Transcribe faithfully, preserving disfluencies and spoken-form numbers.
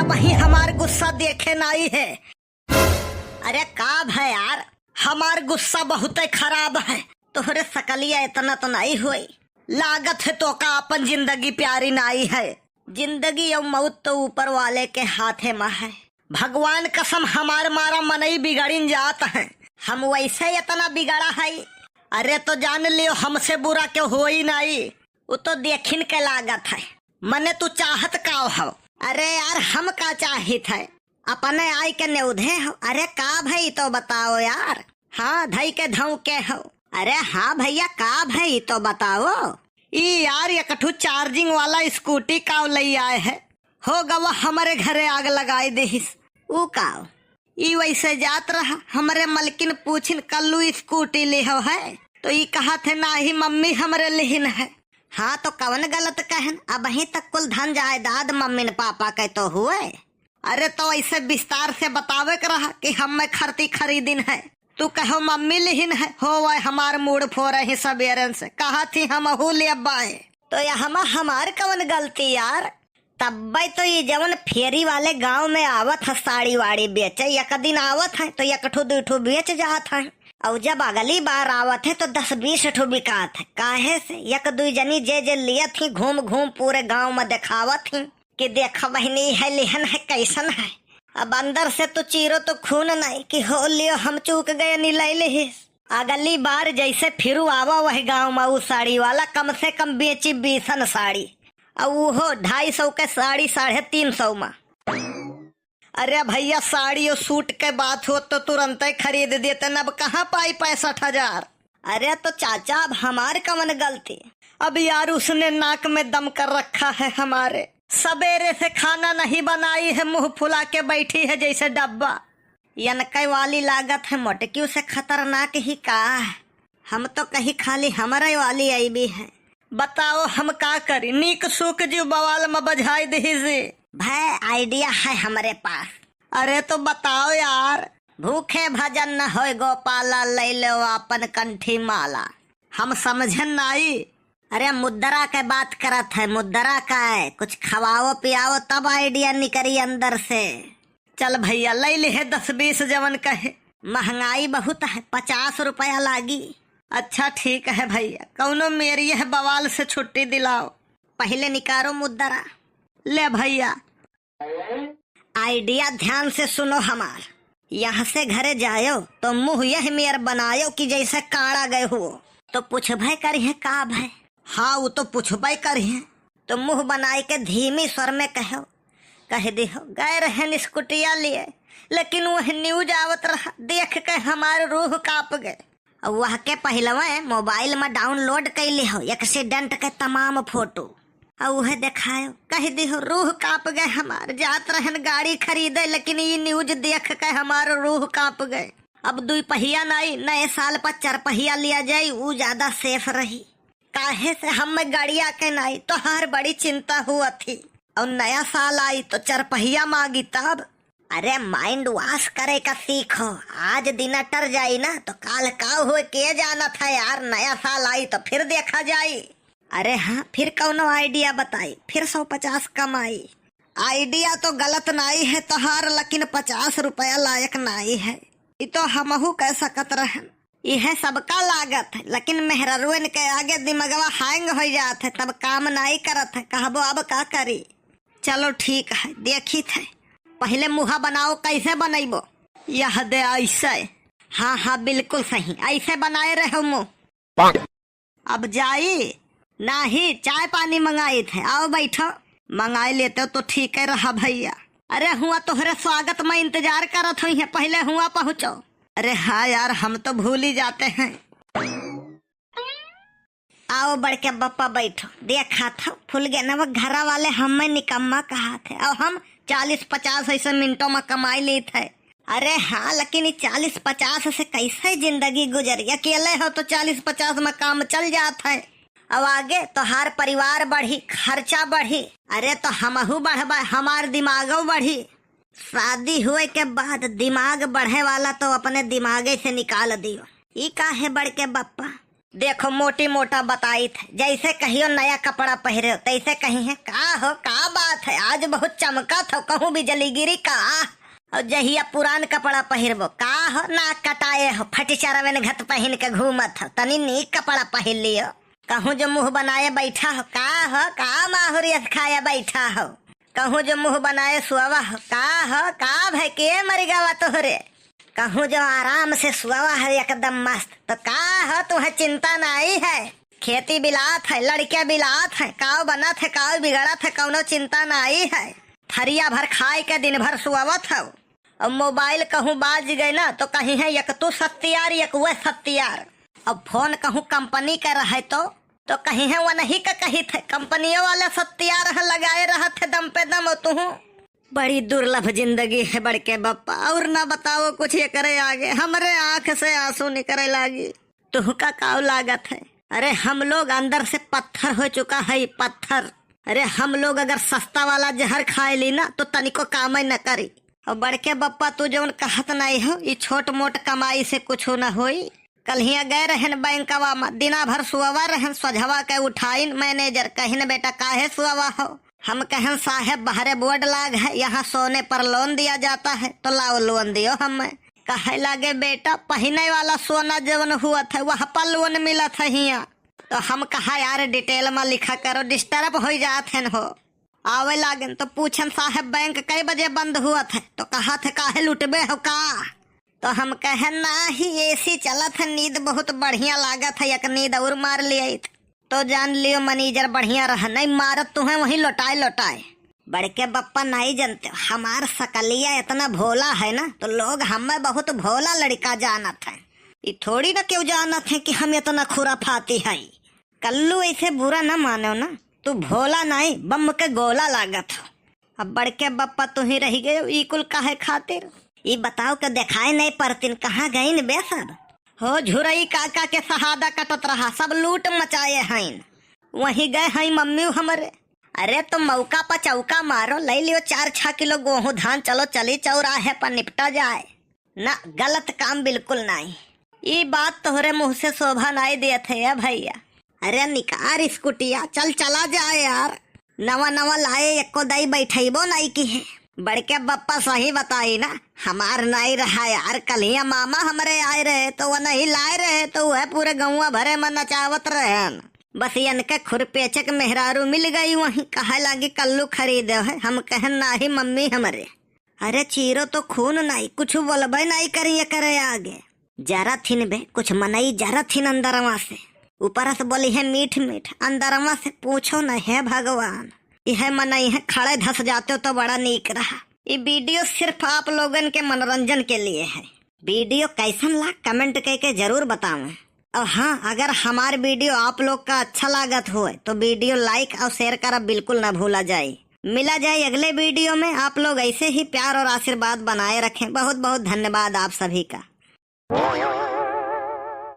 वही हमार गुस्सा देखे नाई है। अरे का भय यार, हमार गुस्सा बहुते खराब है। तोहरे सकलिया इतना तो नाई होई। लागत है तोका अपन जिंदगी प्यारी नाई है। जिंदगी अउ मौत तो ऊपर वाले के हाथे मा है। भगवान कसम, हमार मारा मनई बिगड़िन जात है। हम वैसे इतना बिगड़ा है। अरे तो जान लियो, हमसे बुरा केहू होई नाई। उ तो देखिन के लागत है। मने तू चाहत का हो? अरे यार, हम का चाहित है? अपने आई के नेउधे हो। अरे का भई तो बताओ यार। हाँ, धई के धौं के हो। अरे हाँ भैया, का भई तो बताओ। ई यार, एक ठो charging वाला scooty काव लई आए है। हो गवा, हमरे घरे आग लगाई देहिस। ऊ काव? ई वैसे जात रहा, हमरे मलकिन पूछिन, "कल्लू scooty लिहो है?" तो ई कहत है, "नाही मम्मी, हमरे लिहिन है।" हाँ, तो कवन गलत कहन? अबहीं तक कुल धन जायदाद मम्मी न पापा के तो हुए। अरे, तो ऐसे विस्तार से बतावे के रहा कि हम मैं खरती खरीदिन है। तू कहो मम्मी लिहिन है, हो वह हमार मूड़ फोरे ही सबेरन से। कहत ही हमहू लेबाए। तो यहमा हमार कवन गलती यार? तब्बे तो ये जवन फेरी वाले गांव में आवत है साड़ी वाड़ी बेचे, एक दिन आवत है तो एक ठो दुई ठो बेच जात है, और जब अगली बार आवत है तो दस बीस ठो बिकात है। काहे से एक दुई जनी जे जे लियत ही घूम घूम पूरे गांव में देखावत ही कि देख बहिनी, है लिहन है, कैसन है। अब अंदर से तो चीरो तो खून नहीं कि हो लियो, हम चूक गए, नी ले लिहिस। अगली बार जैसे फिरू आवा वह गांव में ऊ साड़ी वाला, कम से कम बेची बीसन साड़ी, और वो ढाई सौ के साड़ी साढ़े तीन सौ में। अरे भैया, साड़ी और सूट के बात हो तो तुरंते खरीद देते न, अब कहाँ पाई पैंसठ हजार? अरे तो चाचा, अब हमार कवन गलती? अब यार, उसने नाक में दम कर रखा है हमारे। सबेरे से खाना नहीं बनाई है, मुंह फुला के बैठी है जैसे डब्बा। यनकै वाली लागत है मोटकियों से खतरनाक ही का? हम तो कही खाली हमरे वाली अइबी है। बताओ हम का करी, नीक सूक जीव बवाल में बजाई दही जी। भय idea है हमरे पास। अरे तो बताओ यार। भूखे भजन न होय गोपाला, ले लो आपन कंठी माला। हम समझन नाई। अरे मुद्रा के बात करत है, मुद्रा का है, कुछ खवाओ पियाओ तब idea निकरी अंदर से। चल भैया, ले लिहे दस बीस जवन कहे। महंगाई बहुत है, पचास रुपया लागी। अच्छा ठीक है भैया, कौनो मेरी यह बवाल से छुट्टी दिलाओ। पहले निकारो मुद्रा। ले भैया। Idea ध्यान से सुनो हमार। यहाँ से घरे जायो तो मुंह यह मेर बनायो कि जैसे काड़ा गए हुओ। तो पूछबे करिहे का भय? हाँ, वो तो पूछबे करिहे। तो मुंह बनाए के धीमी स्वर में कहो, कह दिहो, "गए रहन स्कूटिया लिए, लेकिन वह news आवत रहा, देख के हमार रूह कांप गए।" और वह के पहलवे mobile में download कैले हो accident के तमाम photo, और वह देखायो, कह दिहो, "रूह कांप गए हमार, जात रहन गाड़ी खरीदे, लेकिन ये news देख के हमार रूह कांप गए। अब दुई पहिया नाई, नए साल पर चार पहिया लिया जाई, ऊ ज्यादा safe रही।" काहे से हम गड़िया के नाई, तोहार बड़ी चिंता हुआ थी। और नया साल आई तो चरपहिया मांगी तब। अरे mind wash करे का सीखो, आज दिन अटर जाई ना तो काल का होए के जानत है यार, नया साल आई तो फिर देखा जाई। अरे हाँ, फिर कौनो idea बताई, फिर सौ पचास कमाई। Idea तो गलत नाई है तोहार, लेकिन पचास रुपया लायक नाई है, ई तो हमहू कह सकत रहन। इहे सबका लागत है, लेकिन मेहररुएन के आगे दिमगवा hang हो जात है, तब काम नाई करत है, कहबो अब का करी। चलो ठीक है, देखित है, पहले मुहा बनाओ, कैसे बनैबो? यह दे ऐसे। हाँ हाँ, बिल्कुल सही, ऐसे बनाए रहो मुंह। अब जाई? नाही, चाय पानी मंगाइत है, आओ बैठो। मंगाई लेते तो ठीक है रहा भैया। अरे हुआ तोहरे स्वागत में इंतजार करत हुई है, पहले हुआ पहुँचो। अरे हाँ यार, हम तो भूल ही जाते हैं। आओ बड़के बप्पा बैठो, देखा था फुलगेनवा घरा वाले हमें निकम्मा कहा थे, और हम चालीस पचास ऐसे मिनटों में कमाई लेत है। अरे हाँ, लेकिन ई चालीस पचास से कैसे जिंदगी गुजरी? अकेले हो तो चालीस पचास में काम चल जात है। अब आगे तोहार परिवार बढ़ी, खर्चा बढ़ी। अरे तो हमहू बढ़बा, हमार दिमागो बढ़ी। शादी हुए के बाद दिमाग बढ़े वाला तो अपने दिमागे से निकाल दियो। ई का है बड़के बप्पा, देखो मोटी मोटा बताइत है, जैसे कहियो नया कपड़ा पहिरे हो, तैसे कहिहैं, "का हो, का बात है, आज बहुत चमकत हो, कहूँ बिजली गिरी का?" और जहिया पुरान कपड़ा पहिरबो, "का हो, नाक कटाए हो, फटी चरवेन घत पहिन के घूमत हो, तनी नीक कपड़ा पहिर लियो।" कहूँ जो मुँह बनाए बैठा हो, "का हो, का माहुर यस खाए बैठा हो?" कहूँ जो मुँह बनाए सुआवा हो, "का हो, का भय के मरि गवा तोहरे?" कहूँ जो आराम से सुआवा हो एकदम मस्त, तो "का हो, तुहैं चिंता नाई है, खेती बिलात है, लड़के बिलात है, काव बनत है, काव बिगड़त है, कौनो चिंता नाई है, थरिया भर खाए के दिन भर सुआवत हो।" और मोबाइल कहूँ बाज गए ना, तो कहिहैं, "एक तू सत्यार, एक वह सत्यार।" अब फोन कहूँ कंपनी का रहे तो, तो कहिहैं, "वनही का कहित है, कंपनियों वाला सत्यार है, लगाए रहत है दम पे दम।" और तुहूँ बड़ी दुर्लभ जिंदगी है बड़के बप्पा, और ना बताओ कुछ एकरे आगे, हमरे आँख से आंसू निकरे लागी। तुहका काव लागत है? अरे हम लोग अंदर से पत्थर हो चुका है, पत्थर। अरे हम लोग अगर सस्ता वाला जहर खाए ली ना तो तनिको कामे न करी। और बड़के बप्पा तू जौन कहत नाई हो, ई छोट मोट कमाई से कुछ न होई। कल्हिया गए रहन बैंकवा में, दिना भर सुअवा रहन, सोझवा के उठाइन मैनेजर कहिन, "बेटा काहे सुअवा हो?" हम कहन, "साहेब बहरे बोर्ड लाग है, यहाँ सोने पर लोन दिया जाता है, तो लाओ लोन दियो हमें।" कहे लागे, "बेटा पहिने वाला सोना जौन हुअत है वह पर लोन मिलत है हियाँ।" तो हम कहा, "यार डिटेल में लिखा करो, डिस्टर्ब हो जात है हो।" आवे लागन तो पूछन, "साहेब बैंक कई बजे बंद हुअत है?" तो कहत है, "काहे लुटबे हो का?" तो हम कहन, "नाही, एसी चलत है, नींद बहुत बढ़िया लागत है, एक नींद और मार लियत।" तो जान लियो मैनेजर बढ़िया रह, नहीं मारत तुहैं वहीं लोटाए लोटाए। बड़के बप्पा नहीं जानते, हमार सकलिया इतना भोला है ना, तो लोग हमें बहुत भोला लड़का जानत है। ई थोड़ी ना केहू जानत है कि हम इतना खुराफाती है। कल्लू ऐसे बुरा ना मानो ना, तू भोला नहीं, बम के गोला लागत हो। अब बड़के बप्पा तू ही रह गए, ई कुल काहे खातिर? ई बताओ के देखाए नहीं परतीन, कहाँ गईन बे सब? हो झुरई काका के सहादा कटत रहा, सब लूट मचाए हईन। वहीं गए हई मम्मी हमरे। अरे तो मौका पर चौका मारो, ले लियो चार छह किलो गेहूं धान, चलो चली चौराहे पर निपटा जाए। ना, गलत काम बिल्कुल नाई। ई बात तोहरे मुंह से शोभा नाई देत है ए भैया। अरे निकार स्कूटिया, चल चला जाए यार। नवा नवा लाए, एको दाई बैठइबो नाई किहे। बड़के बप्पा सही बताई ना, हमार नाई रहा यार। कल्हिया मामा हमरे आए रहे तो वह नहीं लाए रहे तो वह पूरे गौवा भरे में नचावत रहन। बस इनके खुरपेचक मेहरारू मिल गई, वहीं कहे लागी, "कल्लू खरीदे है?" हम कहन, "नाही मम्मी हमरे।" अरे चीरो तो खून नाई, कुछ बोलबे नाई करी एकरे आगे। जरा थिन बे, कुछ मनई जरा थिन अंदरवा से। ऊपर से बोली है मीठ मीठ, अंदरवा से पूछो न, हे भगवान। यह मनई है खड़े धस जाते तो बड़ा नीक रहा। ये वीडियो सिर्फ आप लोगन के मनोरंजन के लिए है। वीडियो कैसन लाग कमेंट करके जरूर बतावें। और हाँ, अगर हमार वीडियो आप लोग का अच्छा लागत होए तो वीडियो लाइक और शेयर करब बिल्कुल ना भूला जाए। मिला जाए अगले वीडियो में। आप लोग ऐसे ही प्यार और आशीर्वाद बनाए रखें। बहुत बहुत धन्यवाद आप सभी का।